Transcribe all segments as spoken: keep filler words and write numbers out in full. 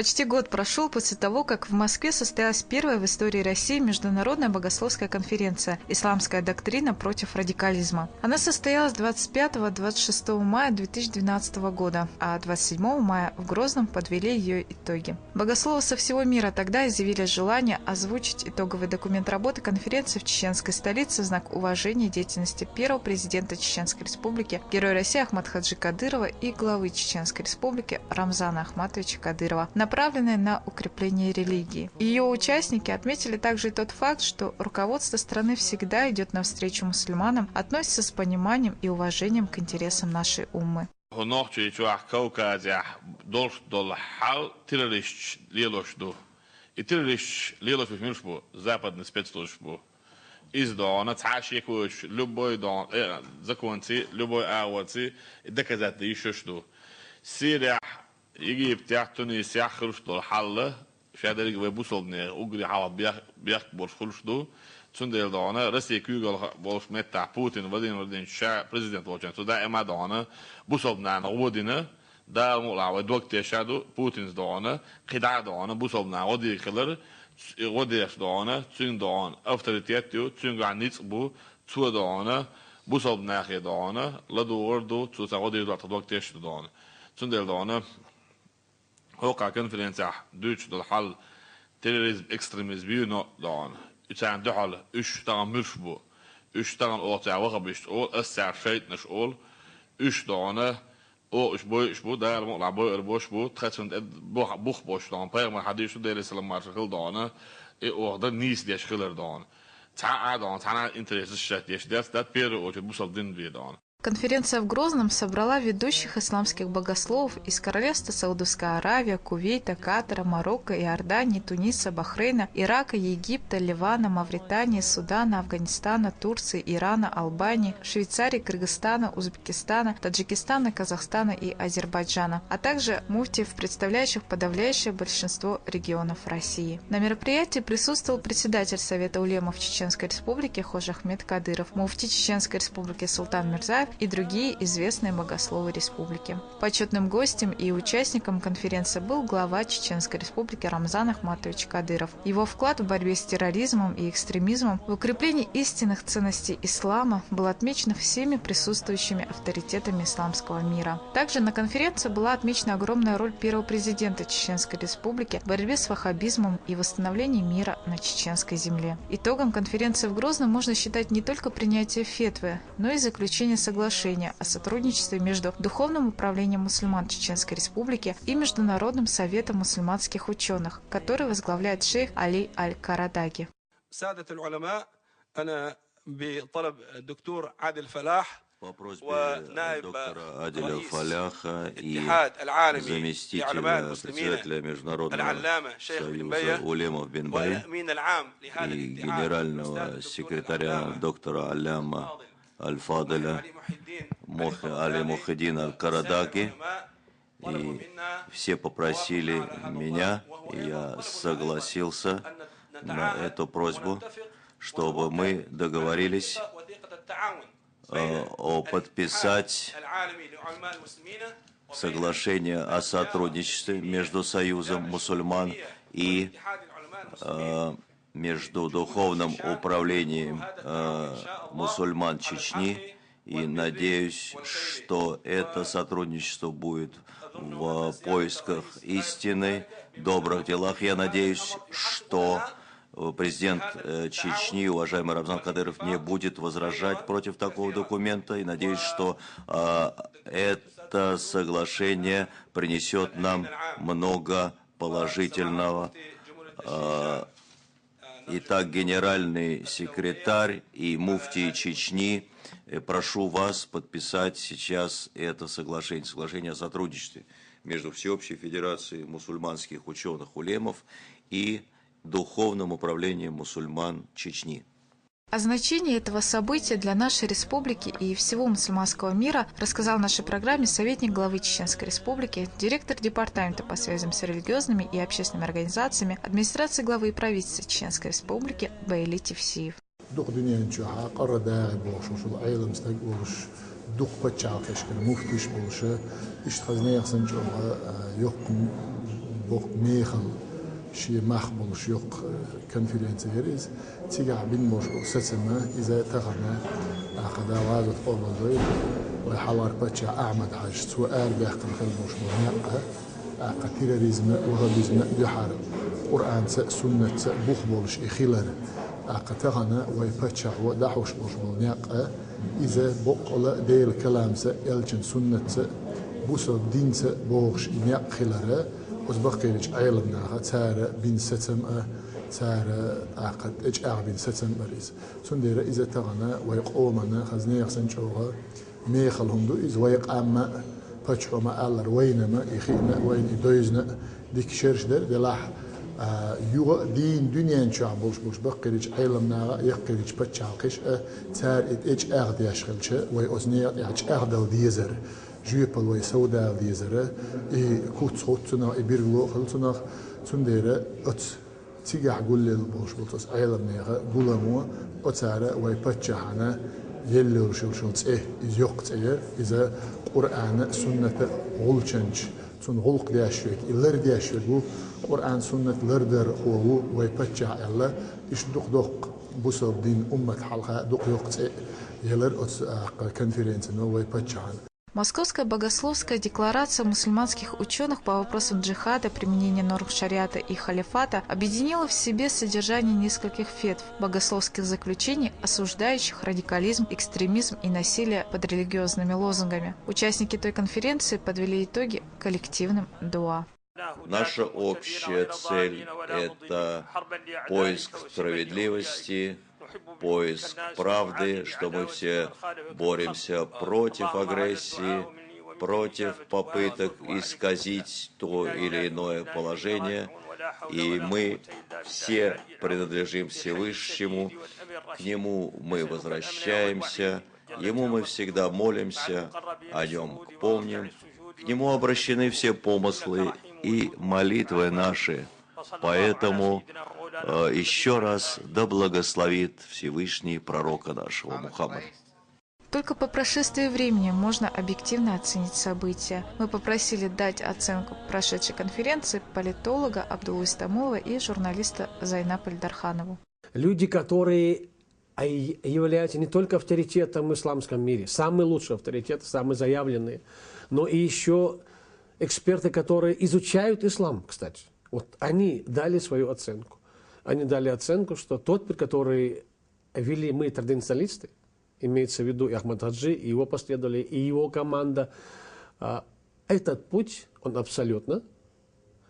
Почти год прошел после того, как в Москве состоялась первая в истории России международная богословская конференция «Исламская доктрина против радикализма». Она состоялась двадцать пятого — двадцать шестого мая две тысячи двенадцатого года, а двадцать седьмого мая в Грозном подвели ее итоги. Богословы со всего мира тогда изъявили желание озвучить итоговый документ работы конференции в чеченской столице в знак уважения деятельности первого президента Чеченской Республики, Героя России Ахмад-Хаджи Кадырова и главы Чеченской Республики Рамзана Ахматовича Кадырова, направленной на укрепление религии. Ее участники отметили также и тот факт, что руководство страны всегда идет навстречу мусульманам, относится с пониманием и уважением к интересам нашей уммы. Хьо нохчий чохь Кавказехь долуш долу хьал террористаш лелош ду. И террористаш лелош муьлш бу? Западный спецслужбаш бу. Иза догӀана цхьа а шеко йоцуш, любой догӀана, э, законций, любой агӀорций и доказать дан йиш йолуш ду. Сирехь, Египтехь, Тунисехь хуьлуш долу хьал, ша дерриг вай бусалбанех уггаре хьалха бех-, бехк болуш хуьлуш ду. Цундела догӀана Россия куьйгалла болуш меттахь Путин Владимир Владимирович ша президент волчохь цо даима догӀана бусалбанарна гӀо дина. Дала мукъалахь вай дог тешаш ду Путинца догӀана, кхидӀа а догӀана бусалбанарна гӀо дийр хилар, ц-, гӀо деш догӀана, цуьнан догӀана авторитет ю, цуьнгахь ницкъ бу, цо догӀана бусалбанахе догӀана ладугӀур ду, цо царна гӀо дийр ду, тхан дог тешаш ду догӀана. Цундела догӀана хӀокху конференцехь дуьйцуш долу хьал терроризм, экстремизм юй но догӀана. И царна дуьхьал уьш тахана муьлш бу. Уьш тахана оха цара ваххабисташ олу, ас цара шайтӀанаш олу. Уьш догӀана, оха уьш бойуш бу, Дала мукъалахь бойур болуш бу, тхан цунна тӀе бух-, бух болуш догӀана. Пайхамар хьадийш ду, Делера салам-маршалла хила догӀана, и оха дан нийса деш хилар догӀана. Цхьа а догӀана, цхьана а интересаш шаьш деш дац, дац первую очередь бусалба дин бен догӀана. Конференция в Грозном собрала ведущих исламских богословов из Королевства Саудовская Аравия, Кувейта, Катара, Марокко, Иордании, Туниса, Бахрейна, Ирака, Египта, Ливана, Мавритании, Судана, Афганистана, Турции, Ирана, Албании, Швейцарии, Кыргызстана, Узбекистана, Таджикистана, Казахстана и Азербайджана, а также муфтиев, представляющих подавляющее большинство регионов России. На мероприятии присутствовал председатель Совета улемов Чеченской Республики Хож-Ахмед Кадыров, муфти Чеченской Республики Султан Мирзаев и другие известные богословы республики. Почётным гостем и участником конференции был глава Чеченской Республики Рамзан Ахматович Кадыров. Его вклад в борьбе с терроризмом и экстремизмом, в укреплении истинных ценностей ислама был отмечен всеми присутствующими авторитетами исламского мира. Также на конференции была отмечена огромная роль первого президента Чеченской Республики в борьбе с ваххабизмом и восстановлении мира на чеченской земле. Итогом конференции в Грозном можно считать не только принятие фетвы, но и заключение соглашения о сотрудничестве между Духовным управлением мусульман Чеченской Республики и Международным советом мусульманских учёных, который возглавляет шейх Али Аль-Карадаги. سادة العلماء، أنا بطلب الدكتور عادل فلاح По просьбе ونائب доктора Аделя رئيس Фаляха и الاتحاد العالمي заместителя لعلماء المسلمين председателя Международного العلامة شيخ بن союза بية улемов Бен Бай والأمين العام لهذا и الاتحاد генерального الأستاذ الدكتور секретаря العلامة доктора Алляма الفاضل Аль-Фадаля علي محي الدين Мух-, Али Мухиддин Аль-Карадаги. И все попросили меня, и я согласился на эту просьбу, чтобы мы договорились, э, о подписать соглашение о сотрудничестве между Союзом мусульман и, э, между Духовным управлением, э, мусульман Чечни, и надеюсь, что это сотрудничество будет в поисках истины, добрых делах. Я надеюсь, что, э, президент, э, Чечни, уважаемый Рамзан Кадыров, не будет возражать против такого документа, и надеюсь, что, э, это соглашение принесёт нам много положительного. Э, Итак, генеральный секретарь и муфтий Чечни, э, прошу вас подписать сейчас это соглашение, соглашение о сотрудничестве между Всеобщей Федерацией мусульманских учёных улемов и Духовным управлением мусульман Чечни. О значении этого события для нашей республики и всего мусульманского мира рассказал в нашей программе советник главы Чеченской Республики, директор департамента по связям с религиозными и общественными организациями администрации главы и правительства Чеченской Республики Байли Тевсиев. Дукха дуьнен чохь Къарадагӏи бохуш волуш, Ӏелам стаг волуш, дукха пачхьалкхашкара муфтиш болуш, иштта хаза нехан санна чӀогӀа, а, йоккха Бокъ мехала шен мах болуш йоккха конференци яра иза. Цигахь бина болуш бу сацама иза тахана, тӀаккха Дала гӀазот къобалдойла, вай хьалхара паччахь Ахьмад-Хьаьжа, цо арабаьккхина хила болуш болу некъ, тӀаккха терроризма, ваххабизма дуьхьара Къуръанца а, суннатца а бух болуш и хилар, тӀаккха тахана вай паччахьо дӀахьош болуш болу некъ, иза боккъала Делан каламца а, элчан суннатца а, бусалба динца а богӀуш и некъ хилара, оцу баккхийчу Ӏеламнаха цара бина сацам а, цара тӀаккха тӀечӀагӀбина сацам а бара иза. Цундела иза тахана вай къомана хаза нехан санна чӀогӀа мехала хӀума ду иза, вай къам а, паччахьо ма-аллара, вайна ма и хиъна а, вайна и девзина а дика шераш дара, делахь а, юха а дийна дуьнен чохь болуш болуш баккхийчу Ӏеламнаха а, яккхийчу паччахьалкхаша а, цара и тӀечӀагӀдеш хилча, вай оцу некъа тӀехь чӀагӀдала дезара, жоьпалла вай совдала дезара, и куц хуьлу цунах, и билгало а хуьлу цунах, цундела оцу цигахь гулъелла болуш болу оцу Ӏеламнехан гуламо, оцара вай паччахьна елла йолуш йолу цӀе, иза йоккха цӀе яра, иза Къуръана а, сунната а гӀулчанча, цунна гӀуллакх деш верг, и лардеш верг ву, Къуръан, суннат лардархо ву вай паччахь аьлла, иштта дукха-дукха бусалба дин, уммат хьалха дукха йоккха цӀе а елара оцу, а, конференцино вай паччахьна. Московская богословская декларация мусульманских учёных по вопросам джихада, применения норм шариата и халифата объединила в себе содержание нескольких фетв, богословских заключений, осуждающих радикализм, экстремизм и насилие под религиозными лозунгами. Участники той конференции подвели итоги коллективным дуа. Наша общая цель — это поиск справедливости, поиск правды, что мы все боремся против агрессии, против попыток исказить то или иное положение, и мы все принадлежим Всевышнему, к Нему мы возвращаемся, Ему мы всегда молимся, о Нем помним, к Нему обращены все помыслы и молитвы наши. Поэтому э, еще раз да благословит Всевышний пророка нашего Мухаммада. Только по прошествии времени можно объективно оценить события. Мы попросили дать оценку прошедшей конференции политолога Абдуллы Истамулова и журналиста Зайнаб Эльдарханову. Люди, которые а, и являются не только авторитетом в исламском мире, самый лучший авторитет, самый заявленный, но и еще эксперты, которые изучают ислам, кстати. Вот они дали свою оценку. Они дали оценку, что тот путь, который вели мы, традиционалисты, имеется в виду и Ахмад Хаджи, и его последователи, и его команда, а, этот путь, он абсолютно,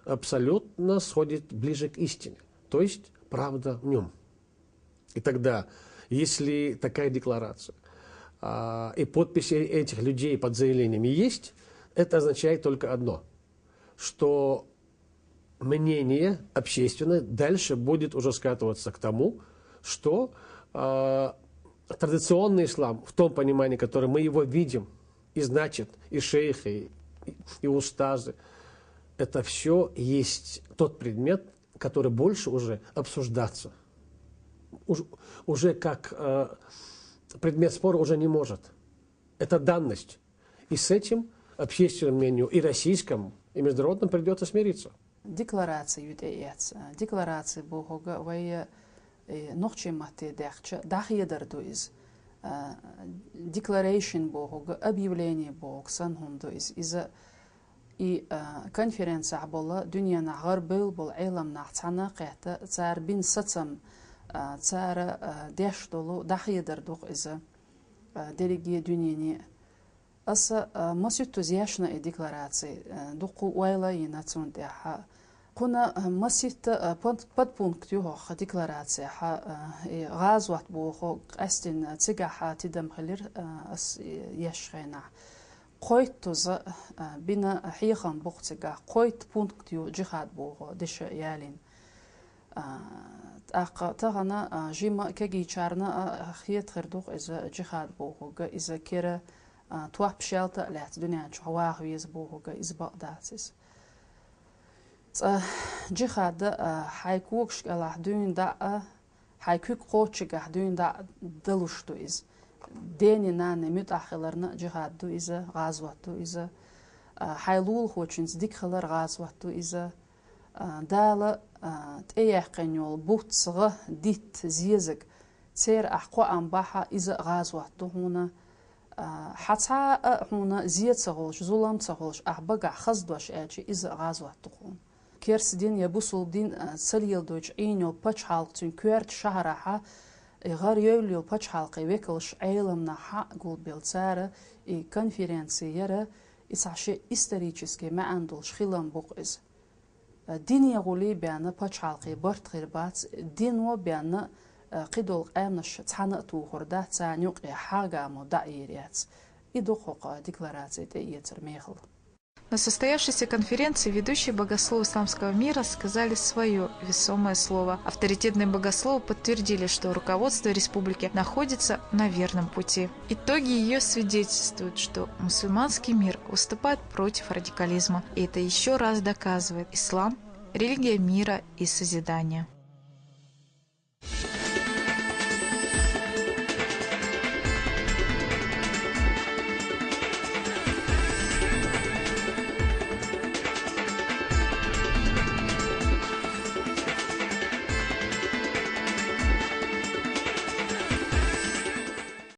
абсолютно сходит ближе к истине. То есть правда в нем. И тогда, если такая декларация, а, и подписи этих людей под заявлениями есть, это означает только одно, что мнение общественное дальше будет уже скатываться к тому, что а, традиционный ислам, в том понимании, которое мы его видим, и значит, и шейхи, и, и устазы, это все есть тот предмет, который больше уже обсуждаться уж- уже как э, предмет спора уже не может. Это данность. И с этим общественному мнению, и российскому, и международному придется смириться. Деклараци ю тӀеэц. Деклараци бохург вай, э, нохчийн матте даьхча, дӀахьедар ду иза. Э, declaration бохург, объявление бохург санна хӀума ду иза. Иза и, э, конференцехь болу дуьненахь гӀарабевлла болу Ӏеламнах цхьаьна а кхетта, цара бина сацам, э, цара, э, деш долу дӀахьедар ду-кх иза, э, дерриге дуьнене. Аса, а, масийттаза ешна и деклараци, а, дуккха ойла а йина цунна тӀехь. Кхуна, а, масийтта, а, под- подпункт ю хӀокху декларацехь, а, и гӀазот боху, къаьстина цигахь тидам хилира, а, ас еш хенахь. Кхойттаза, а, бина хьехам бу-кх цигахь, кхойтта пункт ю джихад боху, деша ялийна. А, тӀаккха тахана, а, жима кегийчарна а хета хир ду-кх иза джихад бохург, иза кера, а, топ шаьлта а лаьцна дуьнен чохь ваха веза бохург, иза бакъ дац иза. Цкъа джихад, а, хьайн когаш кӀелахь дуьйна дӀа а, хьайн куьг кхоччигахь дуьйна дӀа а далуш ду иза. Дене-нанне муьтӀахь хиларна а джихад ду иза, гӀазот ду иза. А, хьайн лулахочуьнца дика хилар гӀазот ду иза. Дала тӀеяьккхина йолу буц, гӀа, дитт, зезаг, церан ахь кхоам бахь, иза а гӀазот ду хьуна. Хьан цхьа а хьуна зе ца гӀолуш, зулам ца гӀолуш, ахь багахь хаза дош аьлча, иза а гӀазот ду хьуна. Керста дин я бусулба дин ца леладойтуш Ӏийна йолу пачхьалкх, цуьнан коьрта шахьарахь и гӀара евлла йолу пачхьалкхийн векалш Ӏеламнахь гулбелла, цара и конференци яра, и цхьа шен исторический маьӀна долуш хилам бу-кх иза. Дине гӀулий бен пачхьалкхийн барт хир бац, дино бен кхидолу къаьмнаш цхьаьна а тухур дац, царна юкъе хьагӀ а ма дӀаэр яц. И ду хӀокху деклараци тӀеэцаран мехала. На состоявшейся конференции ведущие богословы исламского мира сказали свое весомое слово. Авторитетные богословы подтвердили, что руководство республики находится на верном пути. Итоги ее свидетельствуют, что мусульманский мир выступает против радикализма. И это еще раз доказывает: ислам — религия мира и созидания.